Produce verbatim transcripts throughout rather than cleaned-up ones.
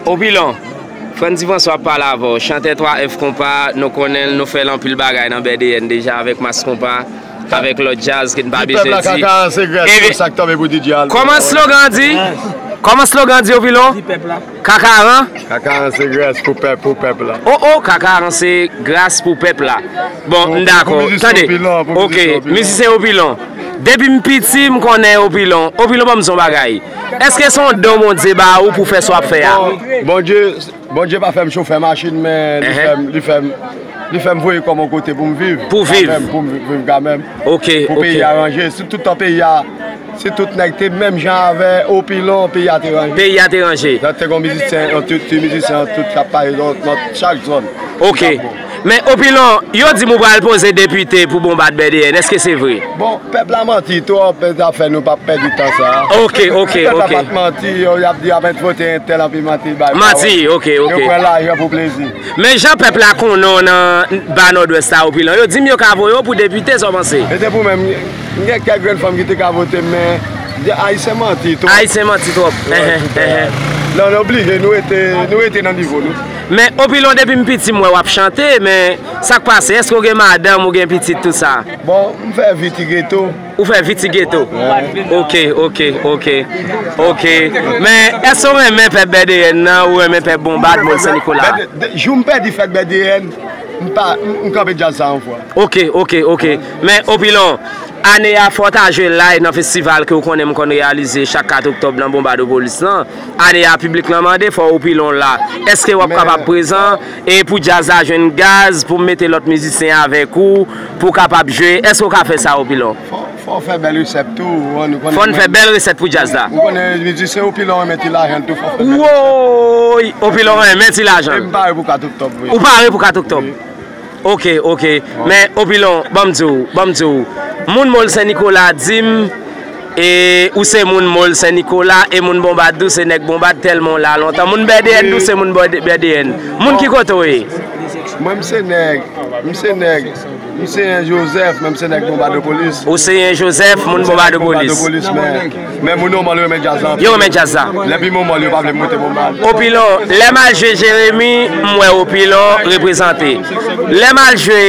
Opilon, Frantzy François ap pale avè w. Chantè twa F Konpa, nou konnen l, nou fè l anpil bagay nan B D N deja avèk Mass Konpa, avèk lòt djaz ke n pa bezwen di. Ti pèp la, Kakaran se grès, se sa k tonbe pou D J Alpha. Kòman slogan di? Kòman slogan di, Opilon? Di pèp la. Kakaran? Kakaran se grès pou pèp, pou pèp la. Oh, oh, Kakaran se grès pou pèp la. Bon, m dakò. Tande. Ok, mizisyen Opilon. Depi m piti, m konnen Opilon. Opilon, ban m di w yon bagay. Èske se yon don Bondye ba ou pou fè sa w ap fè a? Bon, Bondye, Bondye pa fè m chofè machin, men li fè m, li fè m, li fè m voye kò m yon kote pou m viv. Pou viv. Kanmenm, pou m viv kanmenm. Ok, ok. Pou peyi a ranje. Si tout tan peyi a, si tout nèg te menm jan avè Opilon, peyi a te ranje. Peyi a te ranje. Nan te gon mizisyen, yon ti, ti mizisyen, tout k ap pale nan, nan chak zòn. Ok. Men Opilon, yo di m ou pral poze depite pou Bonbad B D N. Èske se vre? Bon, pèp la manti twòp, e sa fè nou p ap pèdi tan sa. Ok, ok, ok. Pèp la pa t manti, yo, y ap di y ap vote entèl anpi manti, bay pawòl. Manti, ok, ok. Yo pran lajan pou plezi. Men jan pèp la konnen w nan ba Nòdwès la, Opilon, yo di m yo ka voye w pou depite, sa w panse? E se pou menm, m gen kèk grenn fanm ki te ka vote m, men Ayisyen manti twòp. Ayisyen manti twòp. Lè nou oblije, nou rete, nou rete nan nivo nou. Men Opilon, depi m piti, m wè w ap chante, men sa k pase? Èske w gen madanm, ou gen pitit, tout sa? Bon, m fè vi ti geto. Ou fè vi ti geto? Ok, ok, ok. Ok. Men, èske w renmen pèp B D N nan, ou renmen pèp Bonbad, Mòl Sen Nikola? Jou m pèdi fèt B D N, m pa, m, m kanpe djaz sa yon fwa. Ok, ok, ok. Men, Opilon, ane a, fò w ta jwe live nan festival ke w konnen m konn reyalize chak kat oktòb nan Bonbadopolis lan. Ane a, piblik lan mande, fò Opilon la. Èske w ap kapab prezan e pou djaz la jwenn gaz, pou m mete lòt mizisyen avèk ou, pou w kapab jwe? Èske w ka fè sa, Opilon? Fò, fò w fè bèl resèt tou. Fò n fè bèl resèt pou djaz la. Ou konnen mizisyen Opilon renmen ti lajan tou, fò w fè bèl resèt. Woy! Opilon renmen ti lajan. E m pare pou kat oktòb, wi. Ou pare pou kat oktòb? Wi. Ok, ok. Men, Opilon, ban m di w, ban m di w. Moun Mòl Sen Nikola di m, e, ou se moun Mòl Sen Nikola, e moun Bonbad di w se nèg Bonbad tèlman w la lontan. Moun B D N di w se moun B D N. Moun ki kote w ye? Mwen, m se nèg, m se nèg, m se yon Jozèf, men m se nèg Bonbadopolis. Ou se yon Jozèf, moun Bonbadopolis. Bonbadopolis, men, men moun Mòl yo renmen djaz la. Yo renmen djaz la. Lè pi moun Mòl yo pa vle m moute Bonbad. Opilon, lè m al jwe Jeremi, m wè Opilon reprezante. Lè m al jwe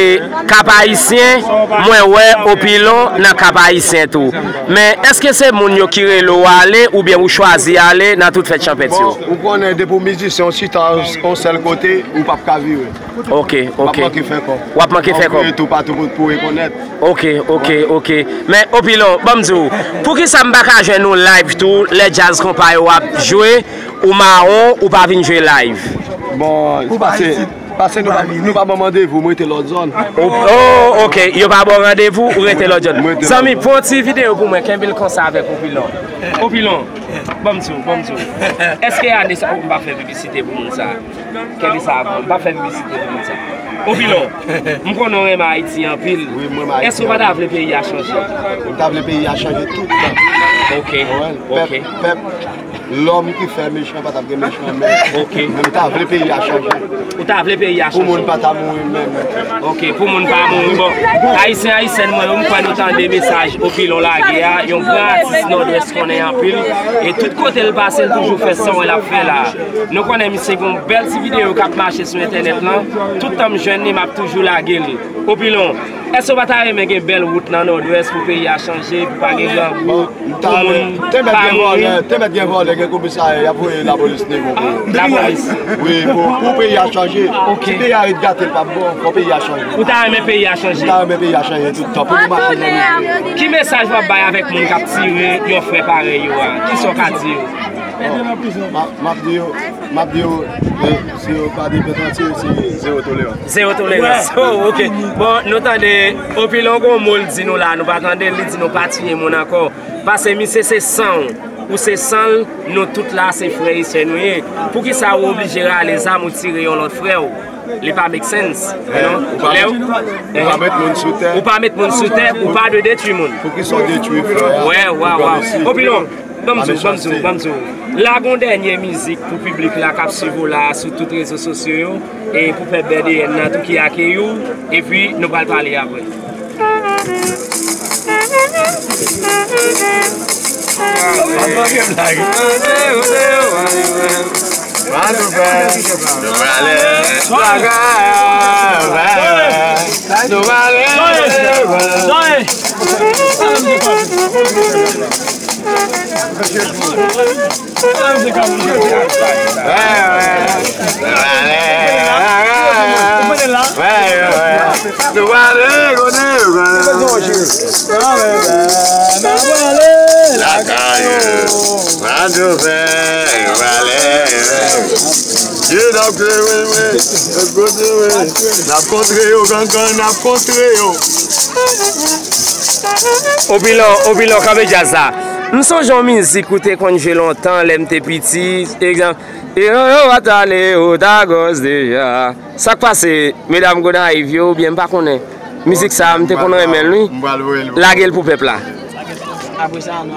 Kap Ayisyen, mwen wè Opilon nan Kap Ayisyen tou. Men, èske se moun yo ki rele w ale oubyen ou chwazi ale nan tout fèt chanpèt yo? Bon, ou konnen depi w mizisyen, w chita yon sèl kote, ou p ap ka vire. Ok, ok. W ap manke fè kòb. W ap manke fè kòb. W ap vire toupatou pou, pou rekonèt. Ok, ok, ok. Men, Opilon, ban m di w, poukisa m pa ka jwenn ou live tou, lè djaz konpa yo ap jwe, ou mawon, ou pa vin jwe live? Bon, pase, pase nou pa, nou pa ban m randevou, mwen rete lòt zòn. Oh, oh, ok, yo pa ba w randevou, ou rete lòt zòn. Zanmi, fè yon ti videyo pou mwen, kenbe l konsa avèk Opilon. Opilon, ban m di w, ban m di w. Èske ane sa a ou pa fè piblisite pou moun sa a? Kenbe sa avè w, m pa fè piblisite pou moun sa. Opilon, m konnen w renmen Ayiti anpil. Wi, m renmen Ayiti anpil. Èske w pa ta vle peyi a chanje? M ta vle peyi a chanje tout tan. Ok, ok. Pèp, pèp, lòm ki fè mechan pa t ap gen mechan menm. Ok. Men m ta vle peyi a chanje. Ou ta vle peyi a chanje? Pou moun pa ta mouri menm. Ok, pou moun pa mouri. Bon, Ayisyen, Ayisyèn mwen yo, m kwè nou tande mesaj Opilon lage a, yon gran atis Nòdwès konnen anpil. E tout kote l pase, l toujou fè sa w wè l ap fè la. Nou konnen misye gen yon bèl ti videyo k ap mache sou entènèt lan. Tout tan m jwenn li, m ap toujou lage l. Opilon, èske w pa ta renmen gen bèl wout nan Nòdwès pou peyi a chanje, pou pa gen grangou, pou moun pa mouri? Te mèt gen vòlè, te mèt gen vòlè, gen komisarya, y ap voye lapolis nivo pou yo. Lapolis? Wi, pou, pou peyi a chanje. Ok. Si peyi a ret gate, l p ap bon, fò peyi a chanje. Ou ta renmen peyi a chanje? M ta renmen peyi a chanje tout tan, pou nou mache nan nivo. Ki mesaj w ap bay avèk moun k ap tire yon frè parèy yo a? Kisa w ka di yo? Bon, m ap, m ap di yo, m ap di yo, eh, si yo pa derepanti, se zewo tolerans. Zewo tolerans. Oh, ok. Bon, nou tande, Opilon gon mo l di nou la, nou pa tande l, li di nou pa tiye moun ankò. Paske misye se san w, ou se san l, nou tout la se frè e sè nou ye. Poukisa ou oblije rale zam ou tire yon lòt frè w? Li pa make sense, you know? Ou pa met moun sou tè. Ou pa met moun sou tè, ou pa dwe detwi moun. Poukisa w detwi frè a? Wè, wè, wè. Opilon, ban m di w, ban m di w, ban m di w. Lage yon dènye mizik pou piblik la k ap swiv ou la sou tout rezo sosyo yo, e pou pèp B D N nan tou ki akeyi w, epi nou pral pale apre. Pa manke blag. Nou prale lakay, nou prale. Nou prale kote yo prale. Lakay yo. N ap tou fè, n ap ale. Yo, n ap tou, wi, wi. N ap kontre, wi. N ap kontre yo, gangan, n ap kontre yo. Opilon, Opilon, kanpe djaz la. M sonje yon mizik ou te konn jwe lontan, lè m te piti. Egzanp, e yo, yo, pa t ale, ou ta gòz deja. Sa k pase, medam Gonayiv yo, oubyen m pa konnen? Mizik sa a, m te konn renmen l, wi. M pral voye l pou ou. Lage l pou pèp la. Apre sa, nou.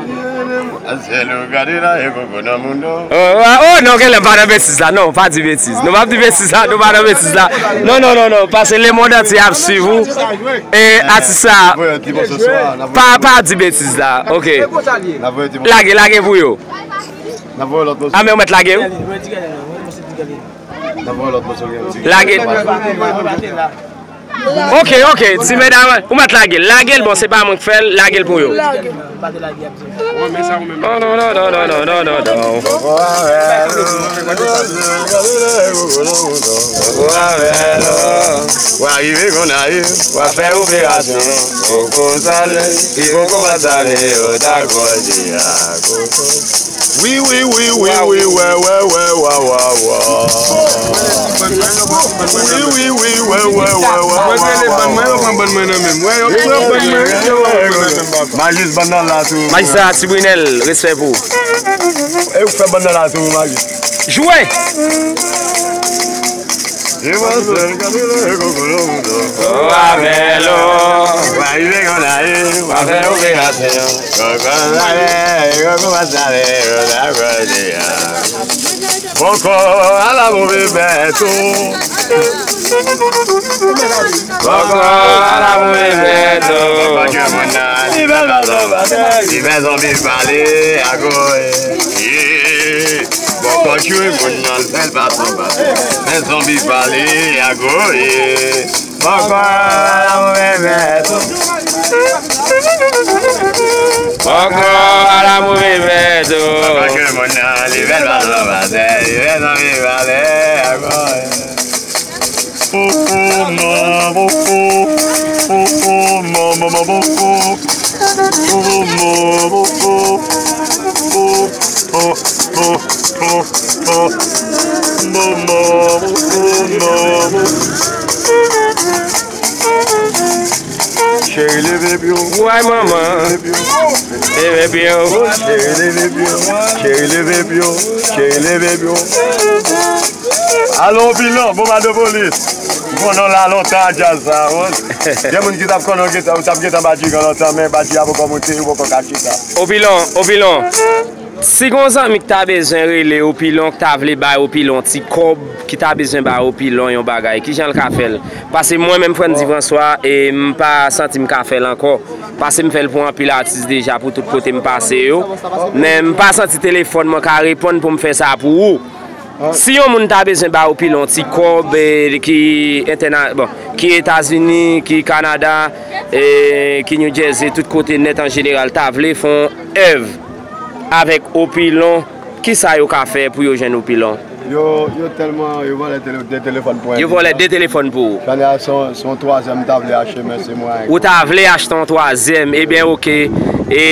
Asyèl ou gade la, e koko nan moun nan. Oh, oh, oh, non, genlè m pa nan betiz la, non, pa di betiz. Nou p ap di betiz la, nou pa nan betiz la. Non, non, non, non, paske lemonn antye ap swiv ou. E atis sa, pa, pa di betiz la, ok. Lage, lage pou yo. A, men ou mèt lage, wi. Lage. Ok, ok, ti medam, ou mèt lage l. Lage l, bon, se pa mwen k fè l, lage l pou yo. Non, non, non. W a rive Gonayiv, w a fè operasyon. Koko sale, ki koko pa sale, yo ta kòze a koko. Wi, wi, wi, wi, wi, wè, wè, wè, wa, wa, wa. Wi, wi, wi, wè, wè, wè, wa, wa, wa. Majis bann nan la tou. Majis sa, Ti Brinèl, respè pou ou. E ou fè bann nan la tou, Majis. Jwe! Avèlo. W a rive Gonayiv, w a fè operasyon. Koko sale, koko pa sale, yo ta kòze a. Bòkò, ala move bèt ou. Bòkò, ala move bèt ou. Li fè zanbi pale, agoye. Bòkò tchwe moun nan l fè l pa sanba. Men zanbi pale agoye. Bòkò ala move bèt ou. Bòkò ala move bèt ou. Bòkò tchwe moun nan li fè l pa sanba. Li fè zanbi pale agoye. Bòkò, manman, bòkò. Bòkò, manman, bòkò. Bòkò, manman, bòkò. Bòkò, bòkò, bòkò. Manman, bòkò, manman. Cheri, leve pye w. Way manman. Leve pye w. Cheri, leve pye w. Cheri, leve pye w. Cheri, leve pye w. Alon Opilon, bon madopolis. Bon, non, la lontan a djaz sa, wi. Gen moun ki t ap konnen w t ap gentan badji gen lontan, men badji a poko moute, ou poko ka chita. Opilon, Opilon. Si gon zanmi k ta bezwen rele Opilon, k ta vle bay Opilon ti kòb, ki ta bezwen bay Opilon yon bagay, kijan l ka fè l? Paske mwen menm Frandy François, e m pa santi m ka fè l ankò. Paske m fè l pou anpil atis deja, pou tout kote m pase yo. Men m pa santi telefòn mwen ka reponn pou m fè sa pou ou. Si yon moun ta bezwen ba Opilon ti kòb, e, ki entèna-, bon, ki Etazini, ki Kanada, e, ki New Jersey, tout kote nèt an jeneral, ta vle fè yon èv avèk Opilon, kisa yo ka fè pou yo jwenn Opilon? Yo, yo tèlman, yo vòlè tele-, de telefòn pou en. Yo vòlè de telefòn pou ou. Chanèl se yon, se yon twazyèm m ta vle achte, men se mwayen. Ou ta vle achte yon twazyèm, ebyen, oke. E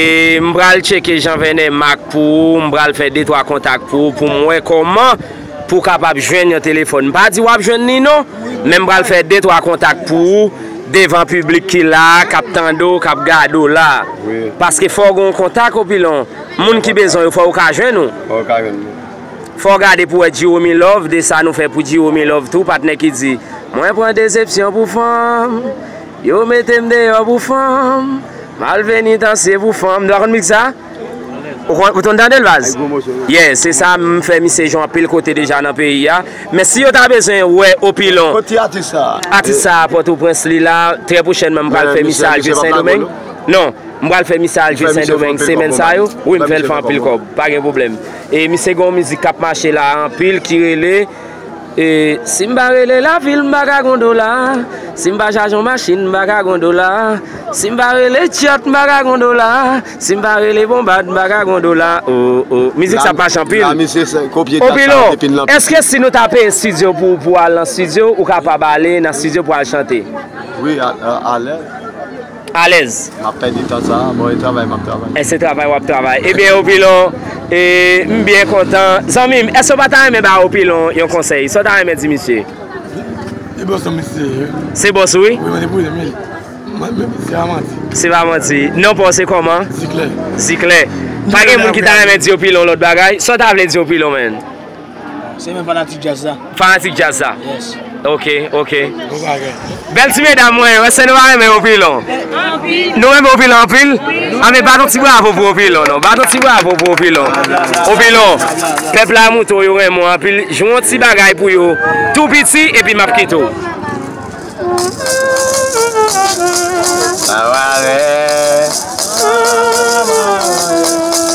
m pral tcheke Jean Vernet Mac pou ou, m pral fè de twa kontak pou ou, pou m wè kòman pou w kapab jwenn yon telefòn. M pa di w ap jwenn li non, men m pral fè de twa kontak pou ou devan piblik ki la a, k ap tande w, k ap gade w la a. Wi. Paske fò w gen yon kontak, Opilon. Moun ki bezwen w yo, fò yo ka jwenn ou. Fò yo ka jwenn mwen. Fò w gade pou w wè Jerome Love, de sa nou fè pou Jerome Love tou, patnè ki di, mwen pran desepsyon pou fanm, yo mete m deyò pou fanm, m al penitansye pou fanm. Nou pa konn mizik sa? Ou konn, ou konn tande l, baz? Ay, gwo moso, wi. Yeah, se sa, m fè misye jwe anpil kote deja nan peyi a. Men si yo ta bezwen wè Opilon, atis sa a Pòtoprens li la, trè pwochènman m pral fè misye al jwe Sendomeng. Non, M pral fè misye al jwe Sendomeng semèn sa yo. Wi, m fè l fè anpil kòb. Pa gen pwoblèm. E misye gen yon mizik k ap mache la anpil ki rele, e, si m pa rele lavil, m pa ka gon dola. Si m pa chaje yon machin, m pa ka gon dola. Si m pa rele tchòt, m pa ka gon dola. Si m pa rele bonbad, m pa ka gon dola. Oh, oh. Mizik sa ap mache anpil. Opilon, èske si nou ta peye estidyo pou, pou al nan estidyo, ou kapab ale nan estidyo pou al chante? Wi, a, a, alèz. Alèz. M ap pèdi tan sa a, bon, e travay m ap travay. E se travay w ap travay. Ebyen, Opilon, e, m byen kontan. Zanmi m, èske w pa ta renmen ba Opilon yon konsèy? Sa w ta renmen di misye? E bòs lan, misye. Se bòs ou, wi? Wi, mwen te pwouve, men, men, men, se pa manti. Se pa manti. Non pa w se kòman? Ziklè. Ziklè. Pa gen moun ki ta renmen di Opilon lòt bagay? Sa w ta vle di Opilon, menn? Se menm fanatik djaz la. Fanatik djaz la? Yes. Ok, ok. Bon bagay. Bèl ti medam mwen, èske nou pa renmen Opilon? Nou renmen Opilon anpil? Anben, bat yon ti bravo pou Opilon, non. Bat yon ti bravo pou Opilon. Opilon, pèp la montre w yo renmen w anpil. Jwe yon ti bagay pou yo. Tou piti, epi m ap kite w. Sa va lè.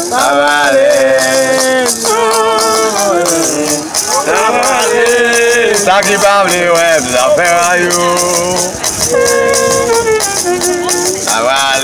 Sa va lè. Sa ki pa vle wè zafè a yo. Sa va